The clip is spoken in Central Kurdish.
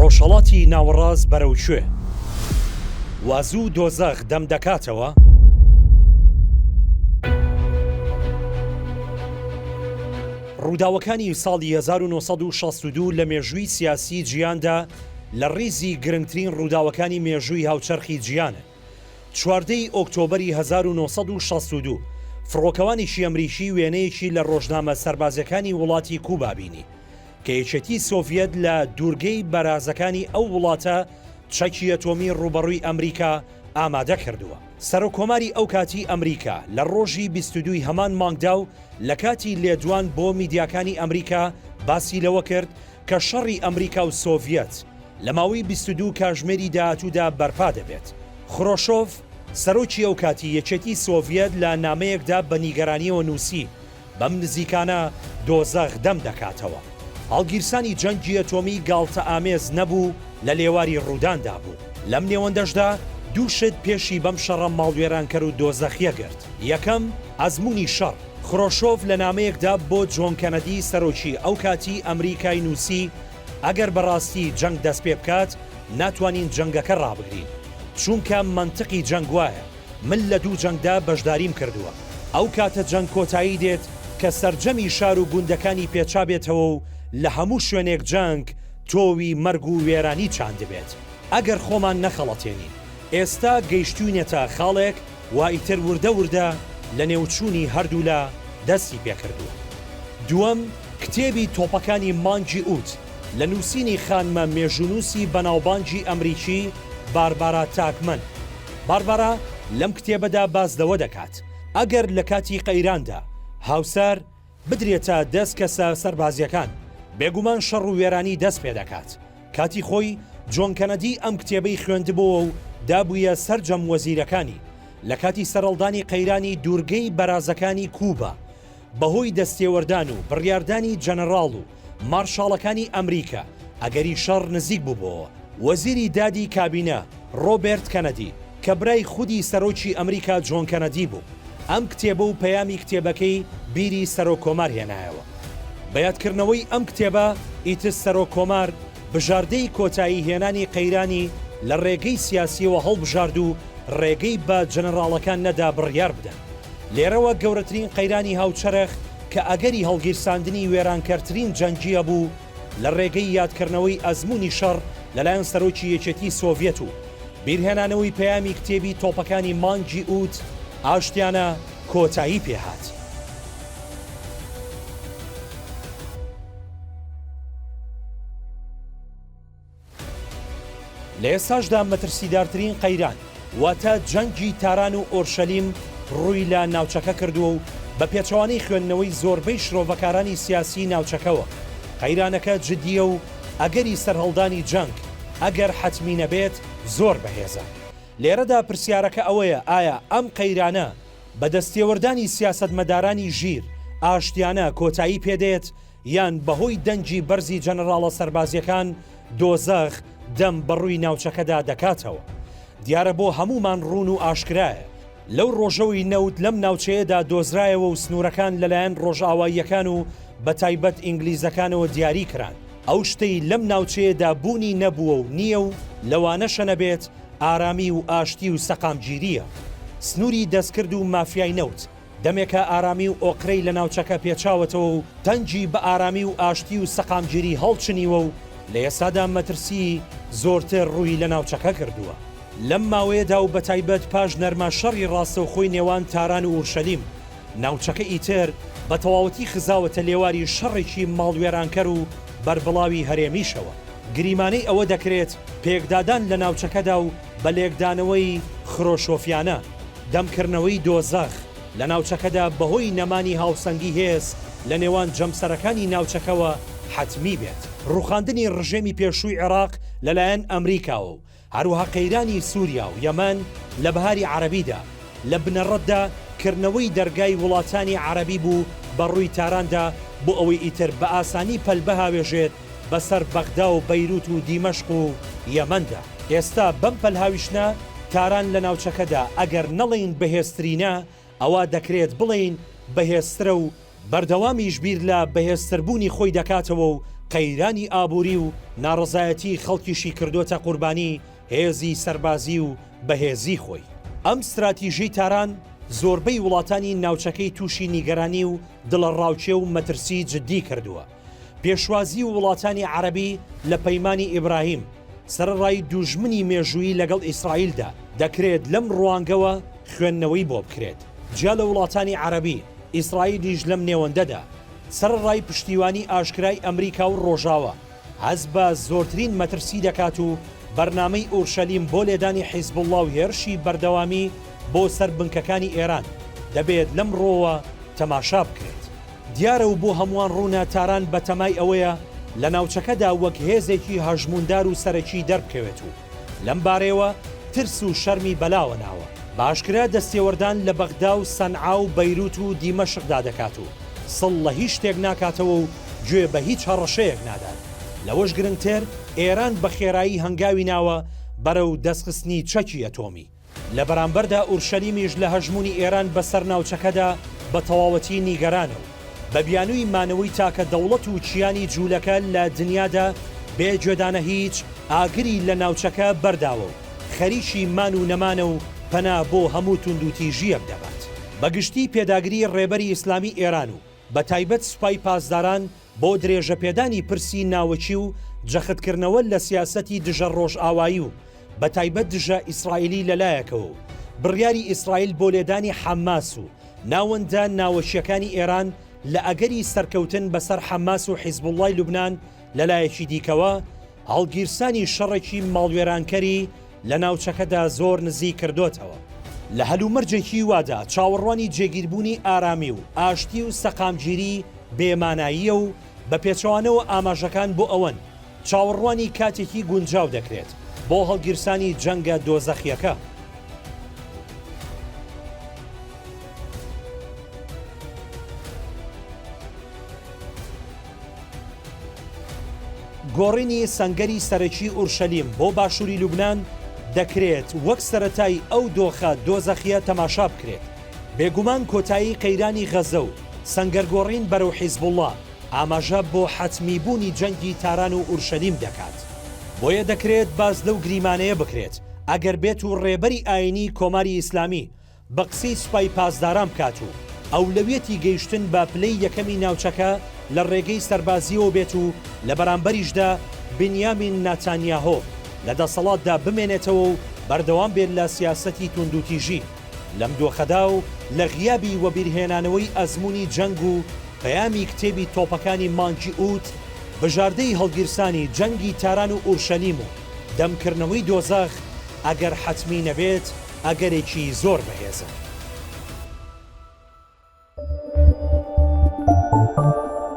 ڕۆژهەڵاتی ناوەڕاست بەرەو کوێ؟ وا زوو دۆزەخ دەم دەکاتەوە؟ ڕووداوەکانی ساڵی 1962 لە مێژووی سیاسی جیهاندا لە ڕیزی گرنگترین ڕووداوەکانی مێژووی هاوچەرخی جیهانن. 14 ی ئۆکتۆبەری 1962 فڕۆکەوانێکی ئەمریکی وێنەیەکی لە ڕۆژنامە سەربازیەکانی وڵاتی کوبا بینی کە یەکێتی سۆڤیەت لە دوورگەی بەرازەکانی ئەو وڵاتە چەکی ئەتۆمی ڕووبەڕووی ئەمریکا ئامادە کردووە. سەرۆک کۆماری ئەو کاتی ئەمریکا لە ڕۆژی 22 ی هەمان مانگدا و لە کاتی لێدوان بۆ میدیاکانی ئەمریکا باسی لەوە کرد کە شەڕی ئەمریکا و سۆڤیەت لە ماوەی 22 کاژمێری داهاتوودا بەرپا دەبێت. خرۆشۆڤ، سەرۆکی ئەو کاتی یەکێتی سۆڤیەت لە نامەیەکدا بە نیگەرانییەوە نووسی، بەم نزیکانە دۆزەخ دەم دەکاتەوە. هەڵگیرسانی جەنگی ئەتۆمی گاڵتەئامێز نەبوو، لە لێواری ڕووداندا بوو. لەم نێوەندەشدا دوو شت پێشی بەم شەڕە ماڵوێرانکەر و دۆزەخییە گرت. یەکەم، ئەزموونی شەڕ. خرۆشۆڤ لە نامەیەکدا بۆ جۆن کەنەدی سەرۆکی ئەو کاتی ئەمریکای نووسی، ئەگەر بەڕاستی جەنگ دەست پێ بکات، ناتوانین جەنگەکە ڕابگرین. چوونکە مەنتقی جەنگ وایە. من لە دوو جەنگدا بەشداریم کردووە. ئەو کاتە جەنگ کۆتایی دێت کە سەرجەمی شار و گوندەکانی پێچابێتەوە و لە هەموو شوێنێک جەنگ تۆوی مەرگ و وێرانی چاندبێت. ئەگەر خۆمان نەخەڵەتێنین. ئێستا گەیشتووینەتە خاڵێک وا ئیتر وردە وردە لەنێوچوونی هەردوولا دەستی پێکردووە. دووەم، کتێبی تۆپەکانی مانگی ئوت لە نووسینی خانمە مێژوونووسی بەناوبانگی ئەمریکی باربارا تاکمەن. باربارا لەم کتێبەدا باس لەوە دەکات، ئەگەر لە کاتی قەیراندا هاوسەر بدرێتە دەست کەسە سەربازییەکان، بێگومان شەڕ و وێرانی دەست پێدەکات. کاتی خۆی جۆن کەنەدی ئەم کتێبەی خوێندبۆوە و دابوویە سەرجەم وەزیرەکانی لە کاتی سەرهەڵدانی قەیرانی دوورگەی بەرازەکانی کوبا بەهۆی دەستێوەردان و بڕیاردانی جەنەڕاڵ و مارشاڵەکانی ئەمریکا ئەگەری شەڕ نزیک بووبۆوە. وەزیری دادی کابینە، ڕۆبێرت کەنەدی، کە برای خودی سەرۆکی ئەمریکا جۆن کەنەدی بوو، ئەم کتێبە و پەیامی کتێبەکەی بیری سەرۆک کۆمار هێنایەوە. بە یادکردنەوەی ئەم کتێبە، ئیتر سەرۆک کۆمار بژاردەی کۆتایی هێنانی قەیرانی لە ڕێگەی سیاسییەوە هەڵبژارد و ڕێگەی بە جەنەڕاڵەکان نەدا بڕیار بدەن. لێرەوە گەورەترین قەیرانی هاوچەرخ کە ئەگەری هەڵگیرساندنی وێرانکەرترین جەنگی هەبوو لە ڕێگەی یادکردنەوەی ئەزموونی شەڕ لەلایەن سەرۆکی یەکێتی سۆڤیەت و بیرهێنانەوەی پەیامی کتێبی تۆپەکانی مانگی ئوت ئاشتیانە کۆتایی پێهات. لە ئێستاشدا مەترسیدارترین قەیران، واتە جەنگی تاران و ئۆرشەلیم ڕووی لە ناوچەکە کردووە و بە پێچەوانەی خوێندنەوەی زۆربەی شرۆڤەکارانی سیاسیی ناوچەکەوە، قەیرانەکە جدییە و ئەگەری سەرهەڵدانی جەنگ، ئەگەر حەتمی نەبێت، زۆر بەهێزە. لێرەدا پرسیارەکە ئەوەیە ئایا ئەم قەیرانە بە دەستێوەردانی سیاسەتمەدارانی ژیر، ئاشتیانە کۆتایی پێدێت یان بەهۆی دەنگی بەرزی جەنەڕاڵە سەربازیەکان دۆزەخ دەم بەڕووی ناوچەکەدا دەکاتەوە. دیارە بۆ هەموومان ڕوون و ئاشکرایە لەو ڕۆژەوی نەوت لەم ناوچەیەدا دۆزرایەوە و سنوورەکان لەلایەن ڕۆژئاواییەکان و بەتایبەت ئینگلیزەکانەوە دیاری کران، ئەو شتەی لەم ناوچەیەدا بوونی نەبووە و نییە و لەوانەشە نەبێت ئارامی و ئاشتی و سەقامگیرییە. سنووری دەستکرد و مافیای نەوت دەمێکە ئارامی و ئۆقرەی لە ناوچەکە پێچاوەتەوە و تەنگی بە ئارامی و ئاشتی و سەقامگیری هەڵچنیوە و لە ئێستادا مەترسیی زۆرتر ڕووی لە ناوچەکە کردووە. لەم ماوەیەدا و بەتایبەت پاش نەرمە شەڕی ڕاستەوخۆی نێوان تاران و ئورشەلیم، ناوچەکە ئیتر بە تەواوەتی خزاوەتە لێواری شەڕێکی ماڵوێرانکەر و بەربڵاوی هەرێمیشەوە. گریمانەی ئەوە دەکرێت پێکدادان لە ناوچەکەدا و بە لێکدانەوەی خرۆشۆفیانە، دەمکردنەوەی دۆزەخ لە ناوچەکەدا بەهۆی نەمانی هاوسەنگی هێز لە نێوان جەمسەرەکانی ناوچەکەوە حەتمی بێت. ڕووخاندنی ڕژێمی پێشووی عێراق لەلایەن ئەمریکاوە و هەروەها قەیرانی سووریا و یەمەن لە بەهاری عەرەبیدا، لە بنەڕەتدا کردنەوەی دەرگای وڵاتانی عەرەبی بوو بە ڕووی تاراندا بۆ ئەوەی ئیتر بە ئاسانی پەل بهاوێژێت بەسەر بەغدا و بەیروت و دیمەشق و یەمەندا. ئێستا بەم پەلهاویشتنە تاران لە ناوچەکەدا ئەگەر نەڵێین بەهێزترینە ئەوا دەکرێت بڵێین بەهێزترە و بەردەوامیش بیر لە بەهێزتربوونی خۆی دەکاتەوە و قەیرانی ئابووری و ناڕەزایەتیی خەڵکیشی کردۆتە قوربانی هێزی سەربازی و بەهێزی خۆی. ئەم ستراتیژەی تاران زۆربەی وڵاتانی ناوچەکەی تووشی نیگەرانی و دڵەڕاوکێ و مەترسی جددی کردووە. پێشوازی وڵاتانی عەرەبی لە پەیمانی ئیبراهیم، سەرەڕای دووژمنی مێژوویی لەگەڵ ئیسرائیلدا، دەکرێت لەم ڕوانگەوە خوێندنەوەی بۆ بکرێت. جیا لە وڵاتانی عەرەبی، ئیسرائیلیش لەم نێوەندەدا، سەرەڕای پشتیوانی ئاشکرای ئەمریکا و ڕۆژاوا، هەست بە زۆرترین مەترسی دەکات و بەرنامەی ئورشەلیم بۆ لێدانی حیزبوڵڵا و هێرشی بەردەوامی بۆ سەر بنکەکانی ئێران، دەبێت لەم ڕووەوە تەماشا بکرێت. دیارە و بۆ هەمووان ڕوونە تاران بە تەمای ئەوەیە لە ناوچەکەدا وەک هێزێکی هەژمووندار و سەرەکی دەربکەوێت و لەم بارەیەوە ترس و شەرمی بەلاوە ناوە. بە ئاشکرا دەستێوەردان لە بەغدا و سەنعا و بەیروت و دیمەشقدا دەکات و سڵ لە هیچ شتێک ناکاتەوە و گوێ بە هیچ هەڕەشەیەک نادات. لەوەش گرنگتر ئێران بە خێرایی هەنگاوی ناوە بەرەو دەستخستنی چەکی ئەتۆمی. لە بەرامبەردا ئورشەلیمیش لە هەژموونی ئێران بەسەر ناوچەکەدا بە تەواوەتی نیگەرانە و بە بیانووی مانەوەی تاکە دەوڵەت و کیانی جوولەکە لە دنیادا بێ گوێدانە هیچ ئاگری لە ناوچەکە بەرداوە و خەریکی مان و نەمانە و پەنا بۆ هەموو توندوتیژییەک دەبات. بە گشتی پێداگری ڕێبەری ئیسلامی ئێران و بە تایبەت سوپای پاسداران بۆ درێژەپێدانی پرسی ناوەکی و جەختکردنەوە لە سیاسەتی دژە ڕۆژئاوایی و بە تایبەت دژە ئیسرائیلی لە لایەکەوە و بڕیاری ئیسرائیل بۆ لێدانی حەماس و ناوەندە ناوەکییەکانی ئێران لە ئەگەری سەرکەوتن بەسەر حەماس و حیزبوڵڵای لوبنان لە لایەکی دیکەوە، هەڵگیرسانی شەڕێکی ماڵوێرانکەری لە ناوچەکەدا زۆر نزیک کردۆتەوە. لە هەلومەرجێکی وادا چاوەڕوانی جێگیربوونی ئارامی و ئاشتی و سەقامگیری بێ ماناییە و بە پێچەوانەوە ئاماژەکان بۆ ئەوەن چاوەڕوانی کاتێکی گونجاو دەکرێت بۆ هەڵگیرسانی جەنگە دۆزەخییەکە. گۆڕینی سەنگەری سەرەکی ئورشەلیم بۆ باشووری لوبنان دەکرێت وەک سەرەتای ئەو دۆخە دۆزەخییە تەماشا بکرێت. بێگومان کۆتایی قەیرانی غەزە و سەنگەرگۆڕین بەرەو حیزبوڵڵا ئاماژە بۆ حەتمیبوونی جەنگی تاران و ئورشەلیم دەکات. بۆیە دەکرێت باس لەو گریمانەیە بکرێت ئەگەر بێت و ڕێبەری ئایینی کۆماری ئیسلامی بە قسەی سوپای پاسداران بکات و ئەولەویەتی گەیشتن بە پلەی یەکەمی ناوچەکە لە ڕێگەی سەربازییەوە بێت و لە بەرامبەریشدا بنیامین ناتانیاهۆ لە دەسەڵاتدا بمێنێتەوە و بەردەوام بێت لە سیاسەتی توندوتیژی لەم دۆخەدا و لە غیابی وەبیرهێنانەوەی ئەزموونی جەنگ و پەیامی کتێبی تۆپەکانی مانگی ئوت، بژاردەی هەڵگیرسانی جەنگی تاران و ئورشەلیم و دەمکردنەوەی دۆزەخ ئەگەر حەتمی نەبێت، ئەگەرێکی زۆر بەهێزە.